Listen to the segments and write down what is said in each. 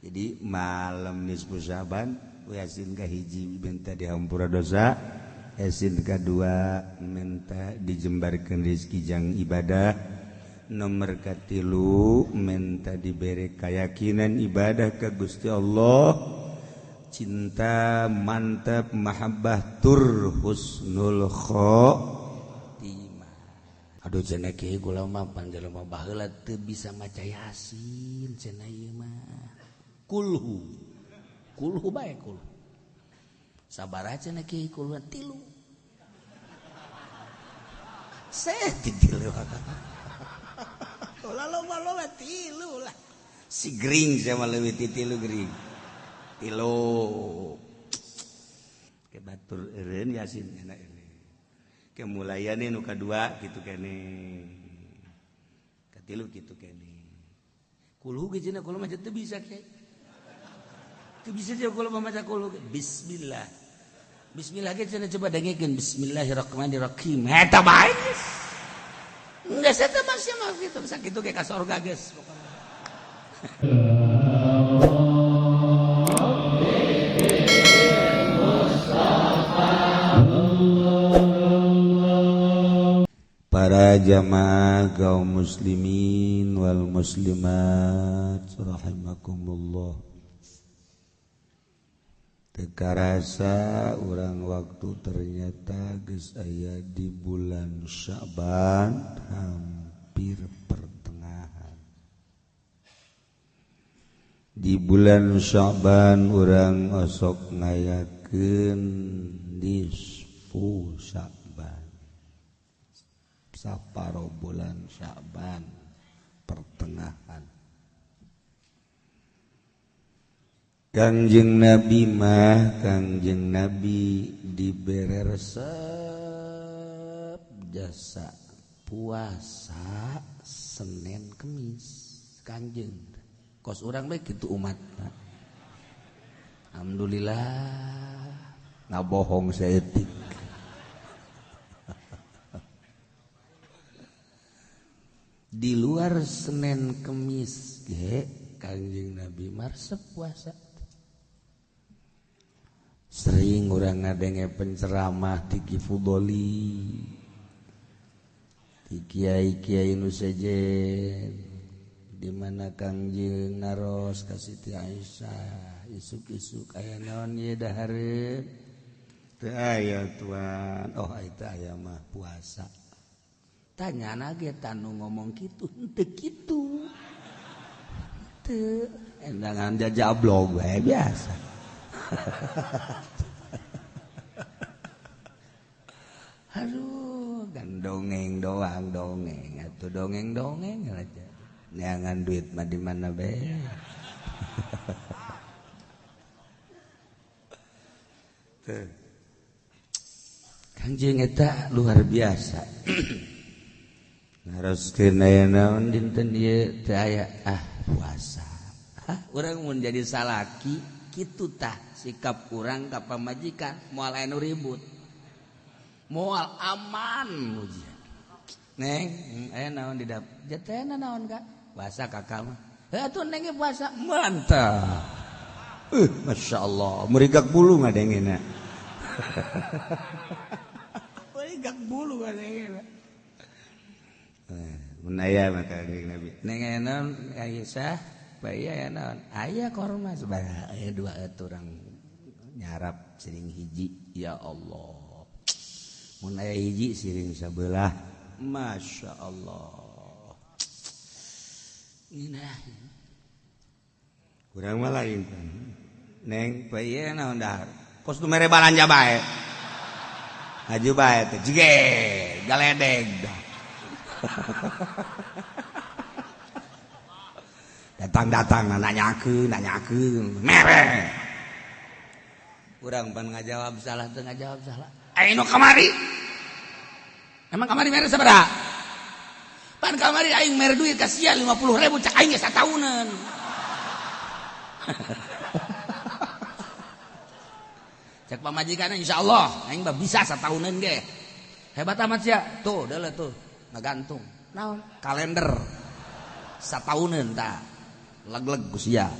Jadi malam nisfu Syaban Yasin kahiji minta dihampura dosa, Yasin kedua minta dijembarkan rezeki jang ibadah, nomor katilu minta diberi keyakinan ibadah ke Gusti Allah, cinta mantap mahabbah tur husnul khotimah. Aduh cenah kieu kula mah panjelema baheula teu bisa maca Yasin cenah ieu mah. Kulhu. Kulhu bae kulhu. Sabaraha cenah kieu kulhu tilu. Seh tilu. Ulah loba-loba tilu lah. Si gering sama leuwih ti tilu gering. Tilu. Ke batur eureun Yasin enak eureun. Kemulaian nu kadua kitu kene. Katilu kitu kene. Kulhu ge cenah kulhu mah teu bisa kiai. Teu bisa jeung kulhu mah maca kulhu. Bismillah. Bismillah ge cenah coba dengekeun bismillahirrahmanirrahim. Eta bae geus. Geus eta mah sia mah kitu sakitu ge ka sorga geus pokona. Para jamaah kaum muslimin wal muslimat rahimakumullah. Teu karasa urang waktu ternyata geus aya di bulan Sya'ban hampir pertengahan. Di bulan Sya'ban urang osok ngayakeun nisfu Sya'ban. Saparo bulan Sya'ban pertengahan. Kangjeng Nabi mah Kangjeng Nabi dibere resep jasa puasa Senin Kemis Kangjeng kos urang bae kitu umat. Alhamdulillah ngabohong saeutik. Di luar Senin Kemis ge Kangjeng Nabi marsep puasa. Sering urang ngadenge penceramah ti Ki Fudoli, ti kiai-kiai nu sejen, di mana Kangjeng naros ka Siti Aisyah, isuk-isuk aya naon ieu dahareun? Teu aya tuan. Oh eta aya mah puasa. Tanyana ge tanu ngomong kitu, henteu kitu. Teu endangan jajablog we biasa. Aduh, kan dongeng doang dongeng atuh dongeng-dongeng aja. Neangan duit mah di mana be. Tuh. Kangjeng eta luar biasa. Naroskeun aya naon dinten ieu teu aya ah puasa. Hah, urang mun jadi salaki kitu tah sikap urang ka pamajikan moal aya nu ribut. Moal aman ujian. Neng, aya naon di dap? Jatena naon ka? Puasa kakak mah. Heuh atuh neng ge puasa. Mantap. Masyaallah, merigak bulu ngadengena. Merigak bulu ngadengena. Mun aya mah Kangjeng Nabi. Neng aya naon Aisyah? Bae aya naon? Aya korma sabaraha aya dua urang nyarap siring hiji. Ya Allah. Mun aya hiji siring sabelah. Masya Allah. Nginah. Kurang mah lain. Neng bae naon dahar? Kos nu mere balanja bae. Haju bae teh jege galedeg. Datang-datang nanyakeun mere. Urang pan ngajawab salah teu ngajawab salah. Aing nu kamari. Emang kamari mere sabaraha? Pan kamari aing mere duit ka sia 50.000 cak aing ge sataunan. Cak pamajikanna insyaallah aing mah bisa sataunan ge. Hebat amat sia. Tuh deuleu tuh ngagantung. Naon? Kalender. Sataunan tah. Leg-leg ku sia.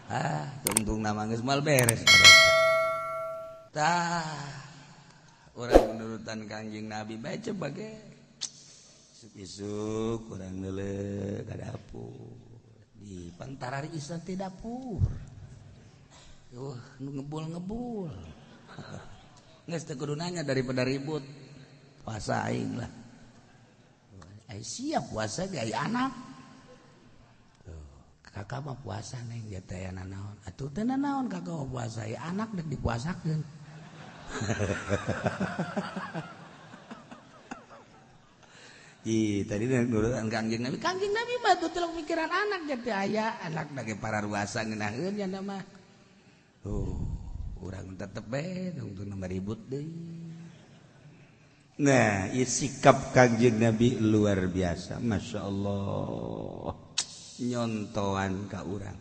Ah, tungtung nama geus moal beres. Tah, urang menurutan Kangjeng Nabi bae coba ge. Isuk-isuk urang neuleuh ka dapur. Di pantarari isa teh dapur. Nu ngebul-ngebul. Geus teu kudu nanya daripada ribut. Puasa aing lah. Ai siap puasa ge ai anak. Kakak mah puasa neng dia teh nanaon. Atuh teh nanaon kakak mah puasa ai anak dek dipuasakeun. Ih, tadi nurutan Kangjeng Nabi. Kangjeng Nabi mah tuh telok mikiran anak jadi aya anak da ge pararuasa ngeunaheun nya mah. Urang tetep bae tungtung nama ribut deui. Nah, ieu sikap Kangjeng Nabi luar biasa, Masya Allah. Nyontoan ka urang.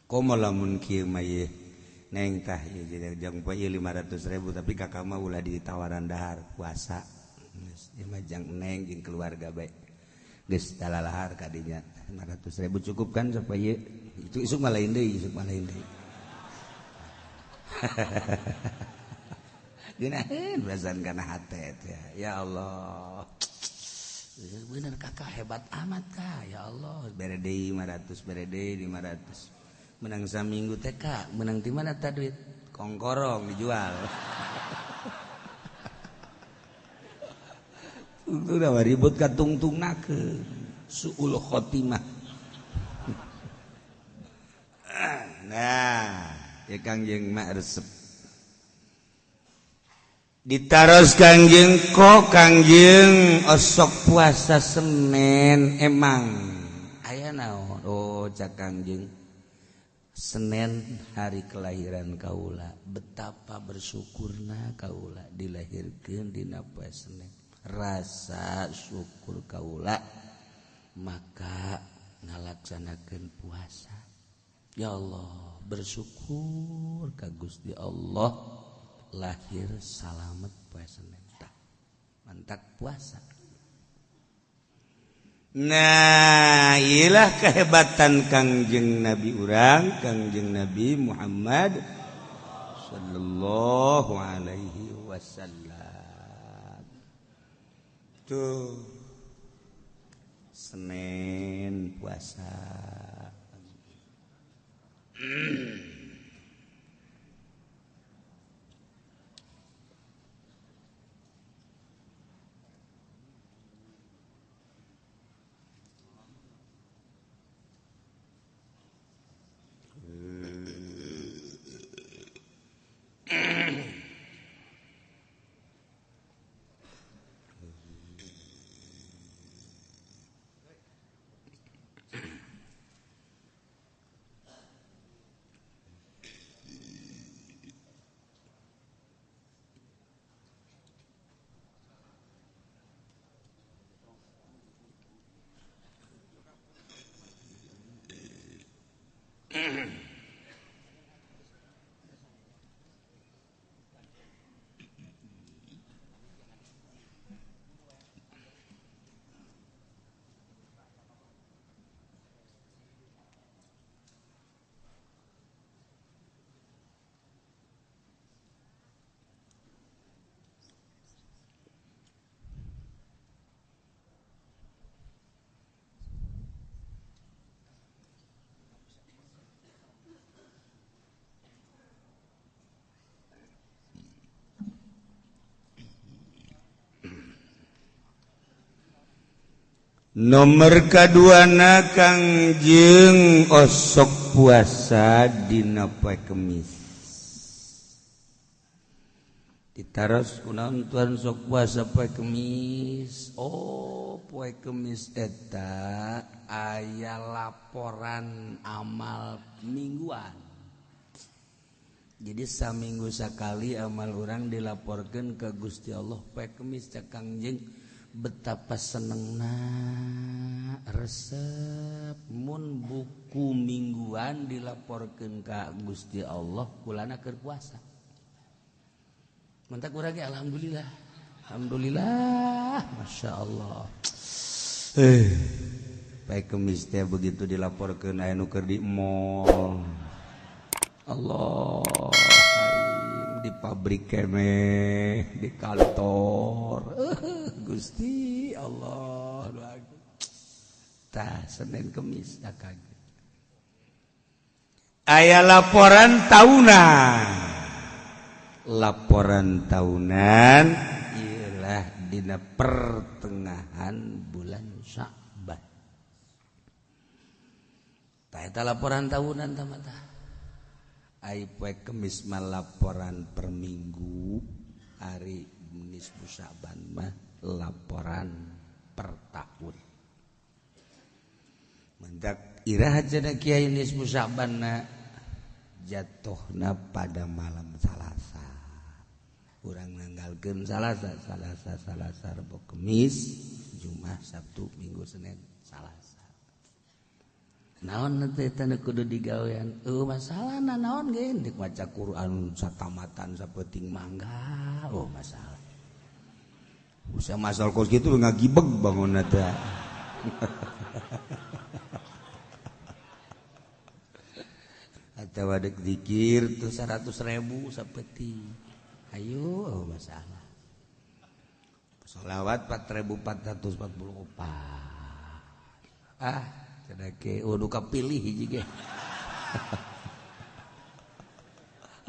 Komo lamun kieu mah ieu neng tah ieu jang poe ieu 500.000 tapi kakak mah ulah ditawaran dahar puasa. Geus ieu mah jang neng jeung keluarga bae. Geus talalahar ka dinya 500.000 cukup kan sampai ieu. Itu isuk mah lain deui, isuk mah lain deui. Geunaheun perasaan kana hate teh. Ya Allah. Bener kakak hebat amat kak. Ya Allah, bere deui 500, bere deui 500. Menang saminggu teh kak, menang di mana tah duit? Kongkorong dijual. Itu udah ribut ka tungtungnakeun. Suul khotimah. Nah, ya Kangjeng mah resep. Ditaros Kangjeng kok Kangjeng osok puasa Senin emang aya naon? Oh, cak Kangjeng Senin hari kelahiran kaula, betapa bersyukurna kaula dilahirkeun dina poe Senin. Rasa syukur kaula maka ngalaksanakeun puasa. Ya Allah, bersyukur ka Gusti Allah lahir salamet poe Senin. Tah, mantak puasa. Nah, ilah kehebatan Kangjeng Nabi urang, Kangjeng Nabi Muhammad sallallahu alaihi wasallam. Tuh Senin puasa. Nomor kaduana Kangjeng osok puasa dina poe Kemis. Ditaros kunaon tuan sok puasa poe Kemis? Oh, poe Kemis eta aya laporan amal mingguan. Jadi saminggu sakali amal urang dilaporkeun ke Gusti Allah poe Kemis. Cak Kangjeng betapa senengna resep mun buku mingguan dilaporkeun ka Gusti Allah kulana keur puasa. Mentak urang ge alhamdulillah. Alhamdulillah, masya Allah. Poe Kemis teh begitu dilaporkeun aya nu keur di mall. Allah di pabrik keneh, di kantor. Gusti Allah. Tah Senin Kemis tak kaget. Aya laporan tahunan. Laporan tahunan ialah dina pertengahan bulan Sya'ban. Tah eta laporan tahunan tah mah tah. Ai poe Kemis mah laporan per minggu, ari nisfu Sya'ban mah laporan per tahun. Mendak iraha cenah kiai nisfu Sya'banna jatuhna pada malam Salasa. Urang nanggalkeun Salasa, Salasa, Salasa, Rebo, Kemis, Jumat, Sabtu, Minggu, Senin, Salasa. Naon teh teh kudu digawean? Eueuh masalahna naon ge deuk maca Quran satamatan sapeuting mangga. Oh masalah. Usah masal kos kitu ngagibeg bangunna teh. Atawa deuk zikir tuh 100.000 sapeuting. Ayo oh masalah. Sholawat 4444. Ah cenah oh nu kapilih hiji ge.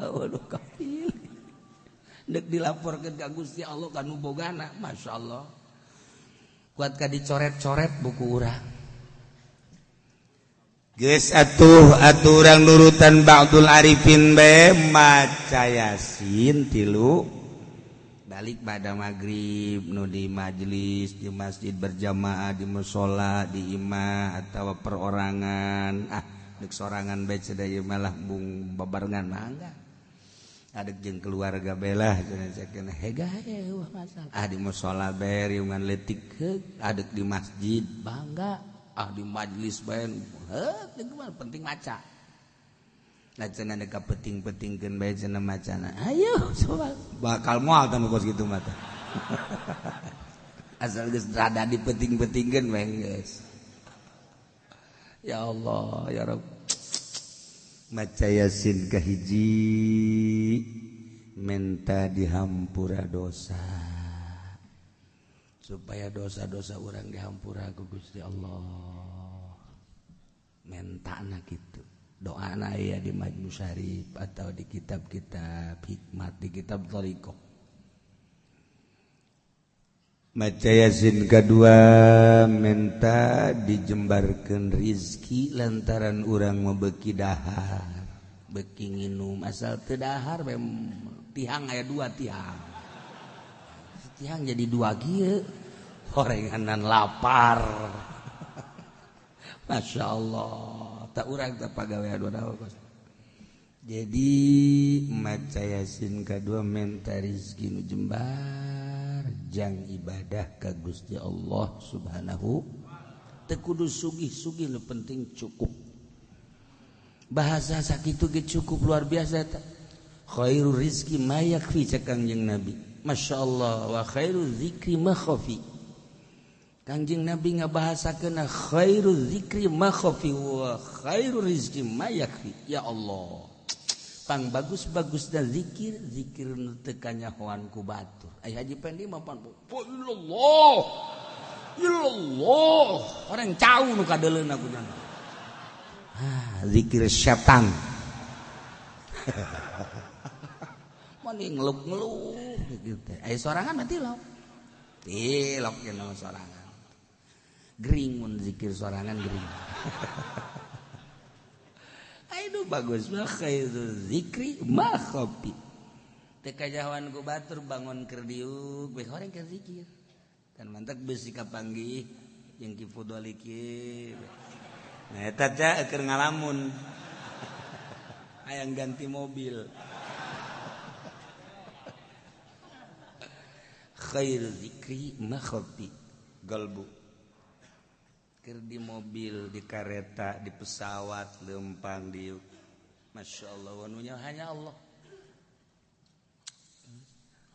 Oh nu kapilih. Deuk dilaporkeun ka Gusti Allah ka nu bogana, masyaallah. Kuat ka dicoret-coret buku urang. Geus atuh atuh urang nurutan Ba'dul Arifin bae maca Yasin tilu balik pada maghrib nu di majelis di masjid berjamaah di mushola di imah atau perorangan ah deuk sorangan bae cenah ieu malah bung babarengan mangga adek jeung keluarga belah cenah cekeun hega eueuh masalah ah di mushola bae riungan leutik adek di masjid bangga ah di majelis bae heuh penting maca. Nah cenah deuk kapeting-petingkeun bae cenah macana. Ayo coba bakal moal tah nu kos kitu mah tah. Asal geus rada dipeting-petingkeun bae geus. Ya Allah, ya Rabb. Maca Yasin kahiji menta dihampura dosa. Supaya dosa-dosa urang dihampura ku Gusti Allah. Mentana kitu. Doa aya di Majmu Syarif atau di kitab-kitab hikmat, di kitab thariqah. Maca Yasin kedua menta dijembarkeun rizki lantaran urang mebeki dahar, beki nginum asal teu dahar tihang aya dua tihang. Tihang jadi dua kieu, horenganan lapar. Masya Allah. Tak urang tak pagawean dua kos. Jadi maca Yasin kadua menta rizki nu jembar jang ibadah ka Gusti Allah Subhanahu teu kudu sugih-sugih nu penting cukup. Bahasa sakitu ge cukup luar biasa eta. Khairu rizki ma yakfi cek Kangjeng Nabi. Masya Allah wa khairu zikri ma khafi. Kangjeng Nabi ngabahasakeun khairu zikri ma khafi wa khairu rizki ma yakfi. Ya Allah. Pang bagus-bagus dan zikir, zikir nu teu kanyahoan ku batur. Ai Haji Pendi mah pan illallah. Illallah. Orang cau nu kadeuleuna ku nya. Ah, zikir setan. Mani ngeluk-ngeluk gitu teh. Ai sorangan mah tilok. Tilok cenah sorangan. Gering mun zikir sorangan gering. Aduh bagus mah khairu zikri ma khafi. Teu kajahoan ku batur bangun keur diuk bae horeng keur zikir. Kan mantak beusi kapanggih jeung Ki Fudoli kieu. Nah eta teh keur ngalamun. Hayang ganti mobil. Khairu zikri ma khafi. Galbu. Keur di mobil, di kareta, di pesawat, lempang diuk. Masya Allah, wanunya hanya Allah.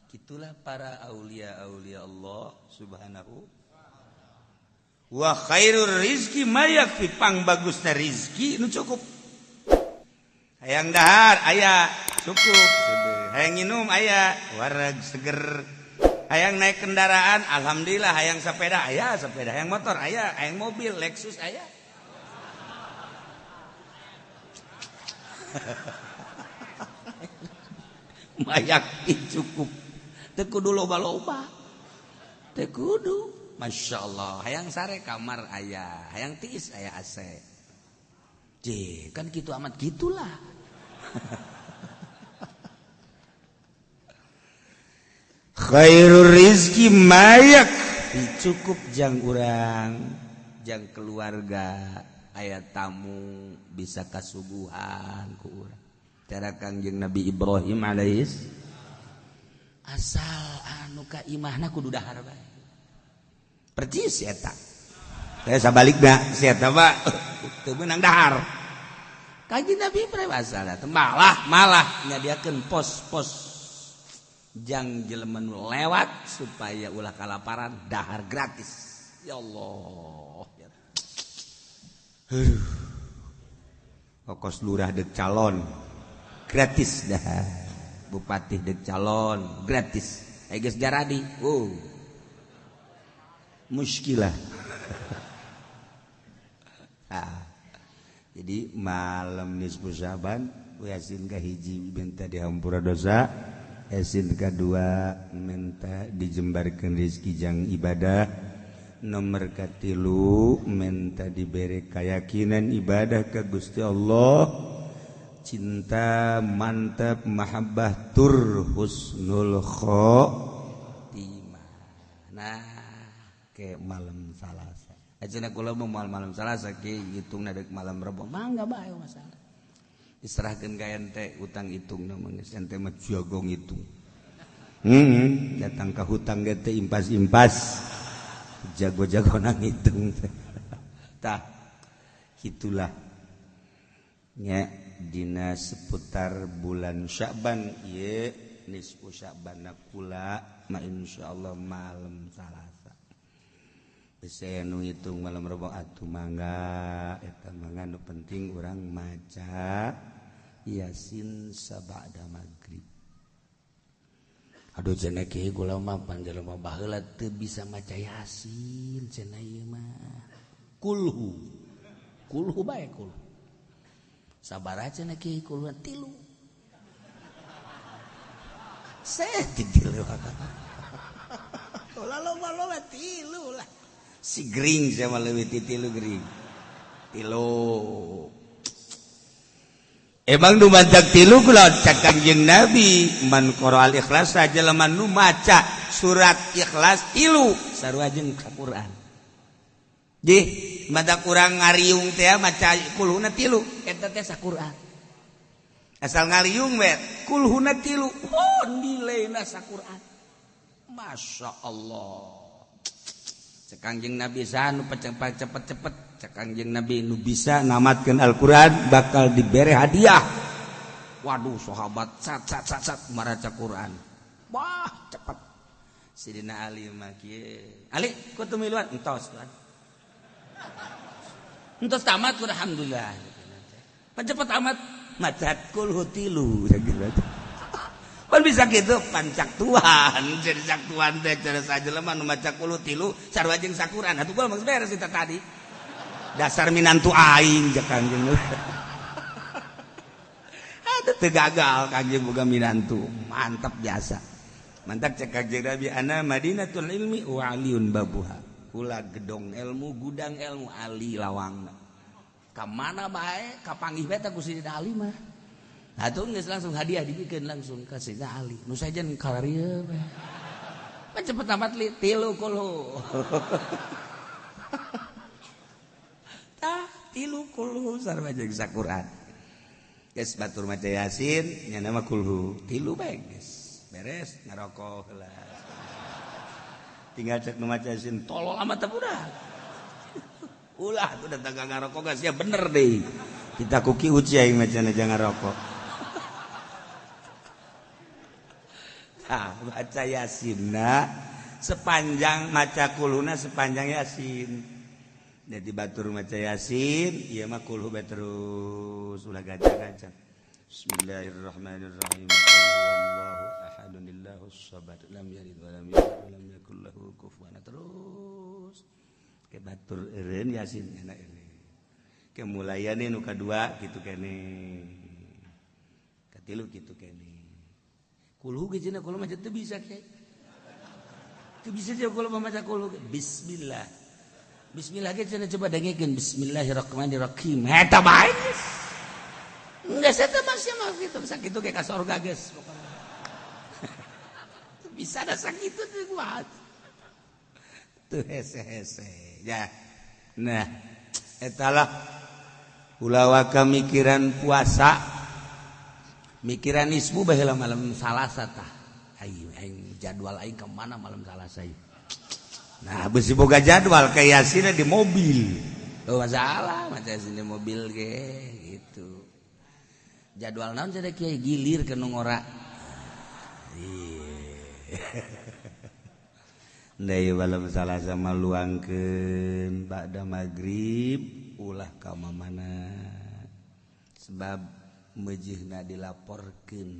Itulah para aulia-aulia Allah subhanahu. Wa khairur rizki ma yakfi, pang bagusna rizki nu cukup. Hayang dahar aya cukup, hayang nginum aya wareg seger, hayang naik kendaraan alhamdulillah, hayang sepeda aya sepeda, hayang motor aya, hayang mobil Lexus aya. Mayak cukup, teu kudu loba-loba, teu kudu. Masya Allah, hayang sare kamar aya, hayang tiis aya AC. J, kan gitu amat gitulah. Khairur rizki mayak cukup jang urang, jang keluarga, aya tamu bisa kasuguhan ku urang. Cara Kangjeng Nabi Ibrahim alaihis asal anu ka imahna kudu dahar bae. Percis eta. Saya sabalikna si eta mah teu meunang dahar. Kanjeng Nabi Ibrahim asal malah nyadiakeun pos-pos jang jelema nu lewat supaya ulah kalaparan dahar gratis. Ya Allah. Aduh. Kokos lurah dek calon gratis dahar. Bupati dek calon gratis. Ai geus jaradi. Oh. Muskilah. Nah, jadi malam nisfu Syaban Yasin kahiji minta dihampura dosa, Yasin kedua minta dijembarkan rezeki jang ibadah, nomor katilu minta diberi keyakinan ibadah ke Gusti Allah, cinta mantap mahabbah tur husnul khotimah. Nah, ke malam Salasa. Ajeuna kula mah malam Salasa ki ngitungna deuk malam Rebo. Mangga bae masalah. Diserahkeun ka ente utang hitungna mah geus ente mah jago ngitung. Datang ka hutang ge teh impas-impas. Jago-jagona ngitung teh. Tah, itulah nya dina seputar bulan Sya'ban ieu nisfu Sya'ban kula ma insyaallah malam Salasa. Bisa nu ngitung malam Rebo atuh mangga eta mangga nu penting urang maca Yasin sabada magrib. Aduh cenah kieu kula mah panjelema baheula teu bisa maca Yasin cenah ieu mah. Kulhu. Kulhu bae kulhu. Sabaraha cenah kieu kulhu tilu. Seh tilu. Ulah loba-loba tilu lah. Si gering sama lebih tilu gering tilu emang nu mancak tilu kula cak Kangjeng Nabi man qara al ikhlas jelema nu maca surat ikhlas tilu sarua jeung Quran jih maca kurang ngariung teh maca kulhuna tilu eta teh saquran asal ngariung we kulhuna tilu oh nilaina saquran. Masya Allah. Cek Kangjeng Nabi sanu cepet-cepet cek Kangjeng Nabi nu bisa namatkeun Al-Qur'an bakal dibere hadiah. Waduh sahabat sat sat sat sat maraca Qur'an. Wah cepet. Sidina Ali mah kieu. Ali ku teu miluan entos tuan. Entos tamat alhamdulillah. Pan cepet amat maca kulhu tilu. Pan bisa gitu pancak Tuhan jadi cak Tuhan teh cara sajelema nu maca kulhu tilu sarua jeung sakuran atuh gua mah beres eta tadi dasar minantu aing jeung Kangjeng. Atuh teu gagal Kangjeng boga minantu mantap biasa mantap cek Kangjeng Nabi ana Madinatul ilmi wa aliyun babuha kula gedong ilmu gudang ilmu ali lawangna ka mana bae kapanggih bae teh ku Sidina Ali mah. Atuh geus langsung hadiah dibikeun langsung ka Sayyidina Ali. Nu sajen kararieu we. Pan cepet amat li tilu kulhu. Tah tilu kulhu sarua jeung saquran. Geus batur maca Yasin nya nama kulhu tilu bae geus. Beres ngarokok heula. Tinggal cek nu maca Yasin tolol amat teh budak. Ulah tuh datang ka ngarokok geus ya bener deui. Kita kuki uci aing macana jangan rokok. Nah, baca Yasinna sepanjang maca kuluna sepanjang Yasin. Jadi batur maca Yasin, ieu mah kulhu bae terus ulah gajah-gajah. Bismillahirrahmanirrahim. Allahu ahadun illahus samad lam yalid wa lam yulad wa lam yakul lahu kufuwan. Terus ke batur eureun Yasin enak eureun. Ke mulayane nu kadua kitu kene. Katilu kitu kene. Kulhu ge cenah kulhu mah teu bisa kiai. Teu bisa jeung kulhu mah maca kulhu. Bismillah. Bismillah ge cenah coba dengekeun bismillahirrahmanirrahim. Eta bae geus. Geus eta mah sia mah kitu sakitu ge ka sorga geus pokona. Bisa da sakitu teh kuat. Teu hese-hese ya. Nah, eta lah ulah waka mikiran puasa. Mikiran ismu baheula malam Salasa tah. Ayo aing jadwal aing ka mana malam Salasa ieu. Nah, besi boga jadwal kayak Yasin di mobil. Oh, masalah maca Yasin di mobil ge gitu. Jadwal naon cenah kiai gilir ke nu ngora. Nah, ieu malam Salasa mah luangkeun ba'da magrib ulah ka mamana. Sebab meujeuhna dilaporkeun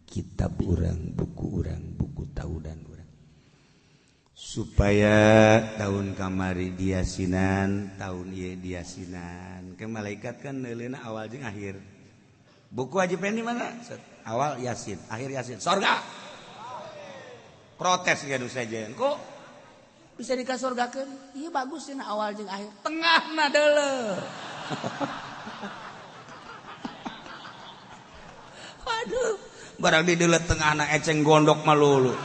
kitab urang, buku tahunan urang. Supaya tahun kamari diasinan, tahun ieu diasinan. Ke malaikat kan neuleuna awal jeung akhir. Buku Haji Pendi mana? Awal Yasin, akhir Yasin. Sorga. Protes ge nu sejen. Kok bisa dikasorgakeun? Ieu bagus cenah awal jeung akhir. Tengahna deuleu. Waduh, barang di deuleu tengahna eceng gondok malulu.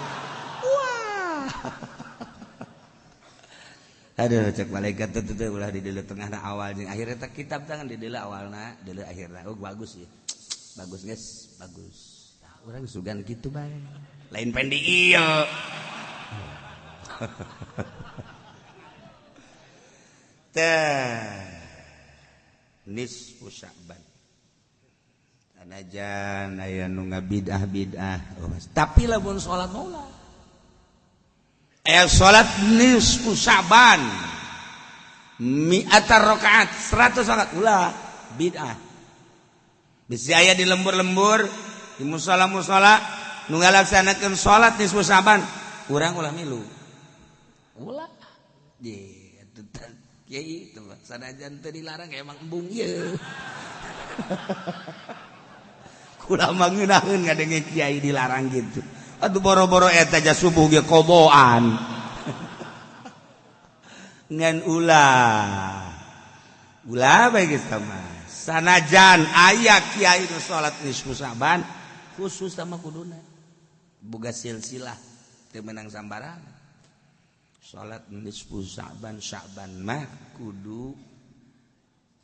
Wah. Aduh, cek malaikat teu ulah di deuleu tengahna awal jeung akhir eta kitab tangan di deuleu awalna, deuleu akhirna. Oh, bagus ya. Bagus guys, bagus. Nah, urang sugan kitu bae. Lain pendi ieu. Teh nisfu Sya'ban. Sanajan aya nu ngabidah-bidah, oh, tapi lamun salat mah aya salat nisfu Sya'ban mi'ata rakaat 100 rakaat ulah bid'ah. Bisi aya di lembur-lembur di musala-musala nu ngalaksanakeun salat nisfu Sya'ban urang ulah milu. Ulah. Ye kiai itu sanajan teu dilarang emang embung ieu. Kula mah ngeunaheun ngadenge kiai dilarang gitu. Aduh boro-boro eta ja subuh ge koboan. Ngan ulah. Ulah bae geus mah. Sanajan aya kiai nu salat nisfu Sya'ban khusus sama kuduna. Boga silsilah teu meunang sambarangan. Salat nisfu Sya'ban Sya'ban mah kudu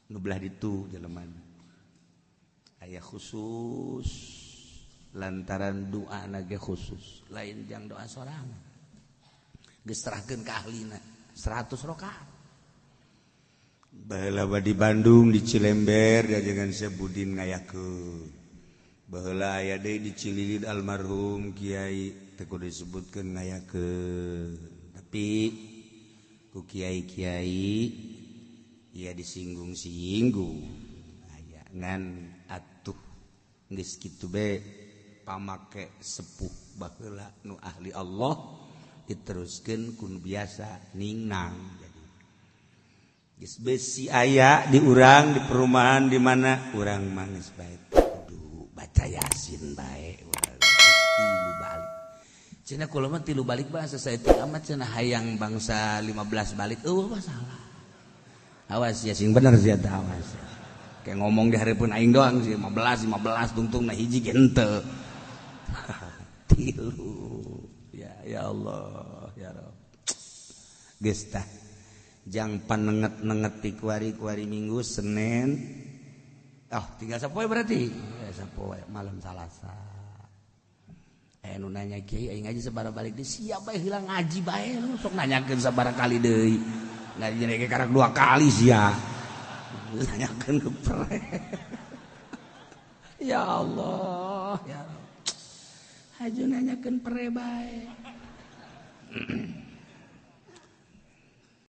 nu belah ditu jelema. Aya khusus lantaran doa nage khusus lain jang doa sorangan geus serahkeun ka ahlina 100 rakaat. Baheula di Bandung di Cilember diajengan Syekh Budin ngayakeun. Baheula aya deui di Cililin almarhum kiai teu kudu disebutkeun ngayakeun. Tapi ku kiai-kiai ya disinggung-singgung aya ngan atuh geus kitu be pamake sepuh baheula nu ahli Allah diteruskeun ku nu biasa ningnang. Jadi geus besi aya di urang di perumahan di mana urang mah geus bae kudu baca Yasin bae urang tilu balik. Cenah kula mah tilu balik bahasa saeutik amat cenah hayang bangsa 15 balik eueuh masalah. Awas ya sing bener sia teh awas. Kayak ngomong di hareupeun aing doang sih 15 15 tungtung na hiji ge henteu. Tilu. Ya ya Allah ya Rabb. Geus tah. Jang panenget-nenget ti kuari-kuari Minggu Senin. Oh, tinggal sapoe berarti. Ya sapoe malam Salasa. Nu nanya kiai aing ngaji sabaraha balik deui siap bae heula ngaji bae lu sok nanyakeun sabaraha kali deui. Ngaji ge karak 2 kali sia. Nanyakeun kepre. Ya Allah, ya Rabb. Haju nanyakeun pere bae.